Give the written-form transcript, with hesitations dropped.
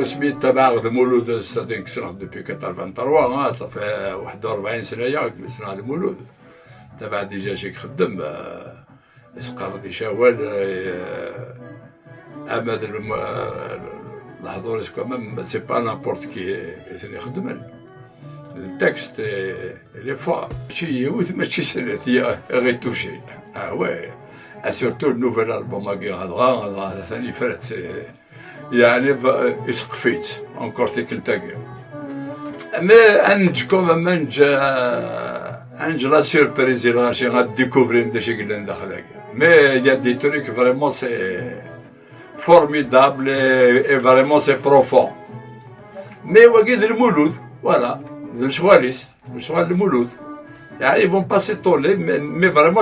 اسمي تبع المولود, c'est-à-dire depuis 83, ça fait 41 سنه ياك سنه المولود تبع déjà شيك خدم يسقر دي شوال اما الحضور quand même, c'est pas n'importe qui يخدم. Le texte, il est fort. ماشي يوث ماشي سنة غير touché. Ah ouais, surtout le nouvel album هذا ثاني فرات يعني يسقفيت encore تيكل. Mais انج quand même انج la surprise غاشي غاد découvrir داكشي قلنا داخل. Mais y a des trucs, vraiment, c'est formidable et vraiment, c'est profond. Mais وكيد المولود, voilà, الشغاليس الشغال المولود يعني ils vont pas s'étonner, mais vraiment.